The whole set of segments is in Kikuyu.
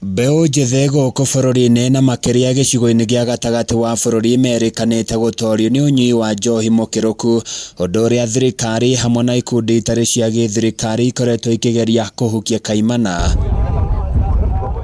Mbeũ njĩthĩ gũkũ bũrũri-inĩ na makĩria gĩcigo-inĩ gĩa gatagatĩ wa bũrũri merĩkanĩte gũtorio nĩ ũnyui wa njohi mũkĩrũku, ũndũ ũrĩa thirikari hamwe na ikundi itarĩ cia gĩthirikari ikoretwo ikĩgeria kũhukia kaimana.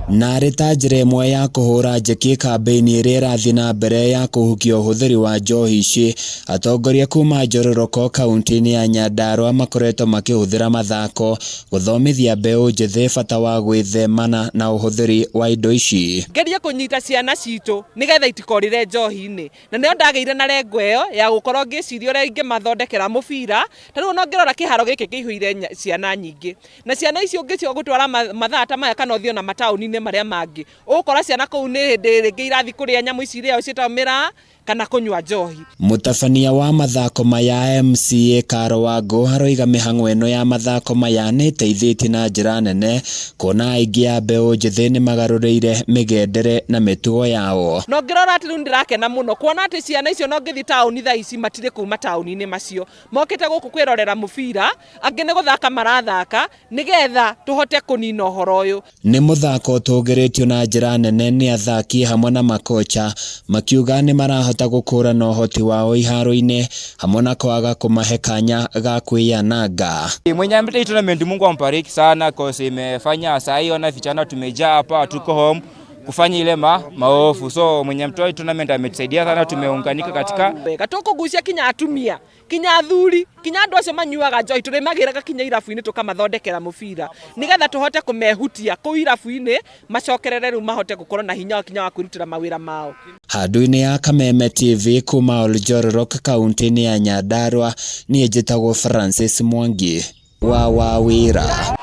Na arĩ ta njĩra ĩmwe ya kũhũra njeki kambĩini ĩrĩa ĩrathiĩ na mbere ya kũhukia ũhũthĩri wa njohi ici, atongoria kuma Njororoko kaunti-inĩ ya Nyandarua makoretwo makĩhũthĩra mathako gũthomithia mbeũ njĩthĩ bata wa gwĩthemana na ũhũthĩri wa indo ici. Ngerie kũnyita ciana citũ nĩgetha itikorĩre njohi-inĩ, na nĩyo ndagĩire na rengo ĩyo ya gũkorwo ngĩciria ũrĩa ingĩmathondekera mũbira. Ta rĩu ona ũngĩrora kĩharo gĩkĩ kĩihũire ciana nyingĩ, na ciana ici ũngĩtua gũtwara mathaa ta maya kana ũthiĩ ona mataũni-inĩ marĩa mangĩ, ũgũkora ciana kũu nĩ hĩndĩ rĩngĩ irathiĩ kũrĩa nyamũ ici irĩagwo ciĩtagwo mĩraa kana kũnyua njohi. Mũtabania wa mathako maya MCA Caro Wangũ aroiga mĩhang'o ĩno ya mathako maya nĩ ĩteithĩtie na njĩra nene kuona aingĩ a mbeũ njĩthĩ nĩ magarũrĩire mĩgendere na mĩtugo yao. Na ũngĩrora atĩ rĩu nĩndĩrakena mũno kuona atĩ ciana icio ona ũngĩthiĩ taũni thaa ici matirĩ kũu mataũni-inĩ macio, mokĩte gũkũ kwĩrorera mũbira, angĩ nĩ gũthaka marathaka nĩgetha tũhote kũnina ũhoro ũyũ. Nĩ mũthako ũtũgĩrĩtio na njĩra nene nĩ athaki hamwe na makocha makiuga nĩ marahota gũkũrana ũhoti wao iharo-inĩ hamwe na kwaga kũmahe kanya ga kwĩyananga. Mwenye ameleta hii tournament, Mungu ambariki sana, cause imefanya saa hii ona vijana tumejaa hapa, tuko home kufanya ile maovu. So mwenye ametoa hii tournament ametusaidia sana, tumeunganika katika wega tũkũgucia kinya atumia, kinya athuri, kinya andũ acio manyuaga njohi, tũrĩmagĩraga kinya irabu-inĩ tũkamathondekera mũbira nĩgetha tũhote kũmehutia kũu irabu-inĩ, macokerere rĩu mahote gũkorwo na hinya kinya wa kwĩrutĩra mawĩra mao. Handũ-inĩ ya Kameme TV kuma Oljororok kaunti-inĩ ya Nyandarua, niĩ njĩtagwo Francis Mwangi wa Wawĩra.